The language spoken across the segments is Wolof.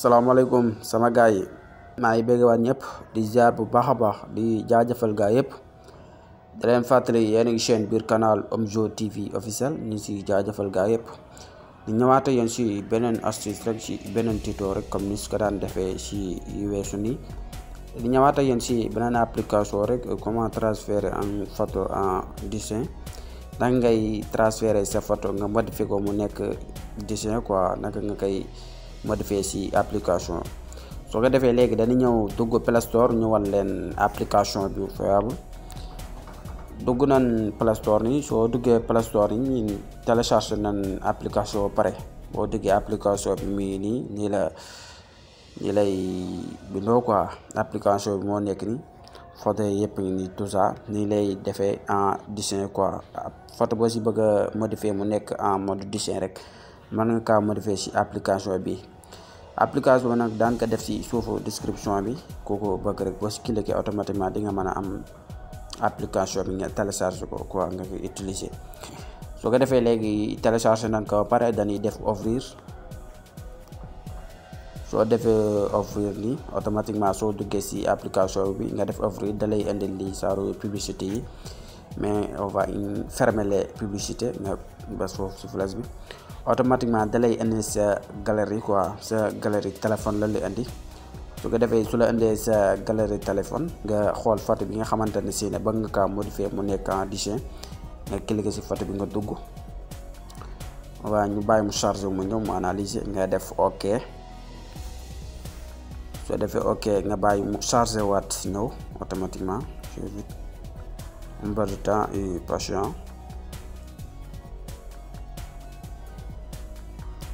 salaamaaleykum sama gaay yi maa ngi bëgg waat ñëpp di ziar bu baax a baax di jaajëfal gaay yëpp di leen fàttali yéen a ngi chaîne biir canal Omzo TV officiel ñu si jaajëfal gaay yëpp di ñëwaat yéen si beneen astuce rek si beneen tuto rek comme ni su ko daan defee si yu weesu nii di ñëwaat yéen si beneen application rek comment transférer en photo en dessin naka ngay transférer sa photo nga modifier ko mu nekk dessin quoi naka nga koy modifier si application soo ko defee léegi dañu ñëw dugg Play Store ñu wan leen application bi fiable dugg nañ Play Store ni soo duggee Play Store ni ñu télécharge nañ application ba pare boo duggee application bi muy nii nii lay bindoo quoi application bi moo nekk ni photo yëpp ngi nii tout ça nii lay defee en dessin quoi photo boo si bëgg a modifier mu nekk en mode dessin rek mën nga kaa modifier si application bi application bi nag daan ko def si suufu description bi kooku bëgg rek boo si cliquer automatiquement di nga mën a am application bi nga télécharge ko quoi nga koy utiliser soo ko defee léegi télécharge nañ ko ba pare dañuy def ouvrir soo defee ouvrir nii automatiquement soo duggee si application bi nga def ouvrir da lay indil li saaru publicité yi mais on va fermer les publicités nga bas foofu si flash bi automatiquement da lay indi sa galerie quoi sa galerie téléphone la lay indi su ko defee su la indee sa galerie téléphone nga xool photo bi nga xamante ne si ne bëgg nga kaa modifier mu nekk en dessin nga cliquer si photo bi nga dugg waaw ñu bàyyi mu chargé mu ñëw mu analyser nga def ok soo defee ok nga bàyyi mu chargé waat ñëw automatiquement un peu de temps et patient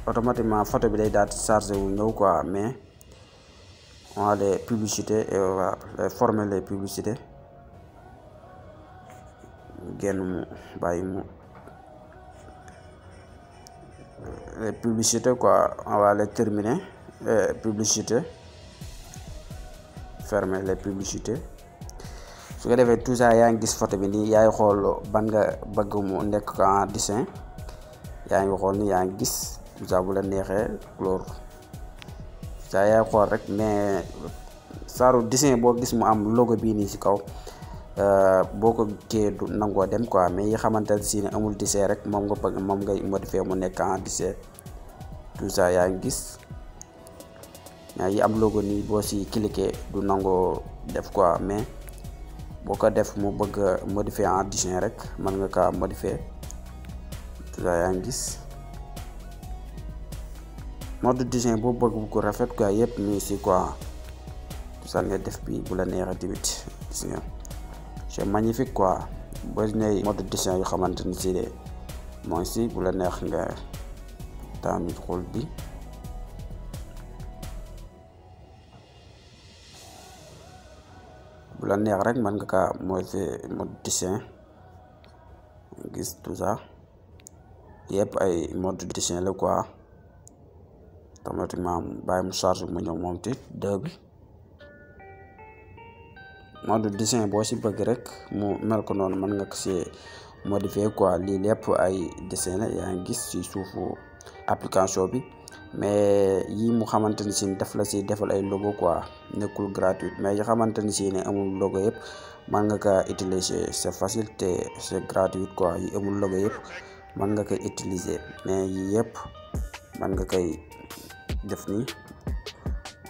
automatiquement photo bi day daal di chargé wu ñëw quoi mais on a les publicités et on va former les publicités génn mu bàyyi mu les publicités quoi on va les terminer publicité fermer les publicités su ko defee tout ça yaa ngi gis photo bi nii yaay xool ban nga bëgg mu nekk en dessin yaa ngi xool ni yaa ngi gis tout ça bu la neexee couleur ça yaay xool rek mais saaru dessin boo gis mu am logo bii nii ci kaw boo ko kii du nangoo dem quoi mais yi xamante ne si ne amul dessin rek moom nga bëgg moom ngay modifier mu nekk en dessin tout ça yaa ngi gis mais yi am logo nii boo si cliquer du nangoo def quoi mais boo ko def mu bëgg modifier en dessin rek mën nga kaa modifier tout ça yaa ngi gis mode dessin boo bëgg bu ko rafet quoi yëpp mi si quoi tout ça nga def bi bu la neexee tamit gis nga c'est magnifique quoi boo ñëwee mode dessin yu xamante ni si de mooy si bu la neex nga tamit xool bi bu la neex rek mën nga kaa modifier mode dessin gis tout ça yëpp ay mode dessin la quoi automatiquement bàyyi mu charge mu ñëw moom tit deux bi mode dessin boo si bëgg rek mu mel ko noonu mën nga ko si modifier quoi lii lépp ay dessin la yaa ngi gis si suufu application bi mais yi mu xamante ni si def la si defal ay logo quoi nekkul gratuit mais yi xamante ni si ne amul logo yëpp mën nga ko utiliser c'est facile te c'est gratuit quoi yi amul logo yëpp mën nga koy utiliser mais yi yëpp mën nga koy def nii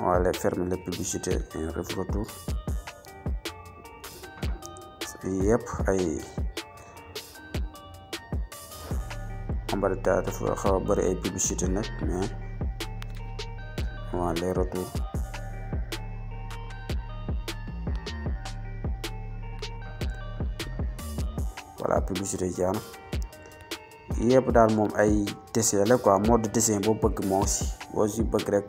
on va les fermer les publicités et retour yëpp ay ambarita dafa xaw a bëri ay publicité nag mais on va les retour voilà publicité jaan yëpp daal moom ay dessin la quoi mode dessin boo bëgg moo si boo si bëgg rek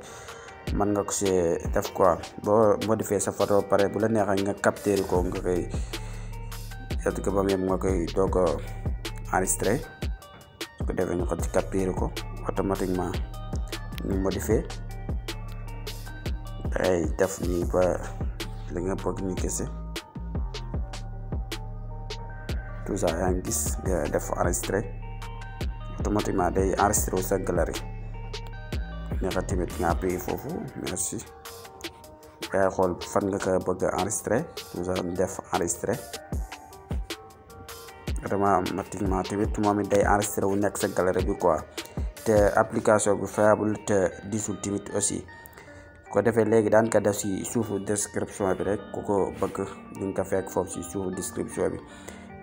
mën nga ko si def quoi boo modifier sa photo pare bu la neexee nga capter ko nga koy yàlla ko ba mu yem nga koy doog a enregistré su ko defee ñu ko ci capter ko automatiquement ñu modifier ay def nii ba li nga bëgg ñu kese tout ça yaa ngi gis nga def enregistré automatiquement day enregistré sa galerie neexa tamit nga appuyer foofu merci ngay xool fan nga ko bëgg a enregistrer nous allons def enregistrer automatiquement tamit moom it day enregistrer wu nekk sa galerie bi quoi te application bi fiable te disul tamit aussi ko defee léegi daan ko def si suufu description bi rek ku ko bëgg di nga ko fekk foofu si suufu description bi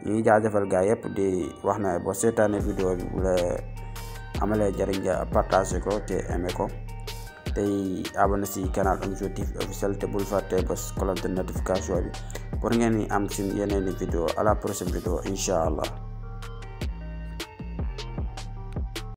ñu ngi jaajëfal gaa yëpp di wax na boo seetaanee vidéo bi bu la amalee jariñ nga partagé ko te aimé ko tey abonné si canal Omzo TV officiel te bul fàtte bës cloche de notification bi pour ngeen am suñu yeneen vidéo à la prochaine vidéo incha allah.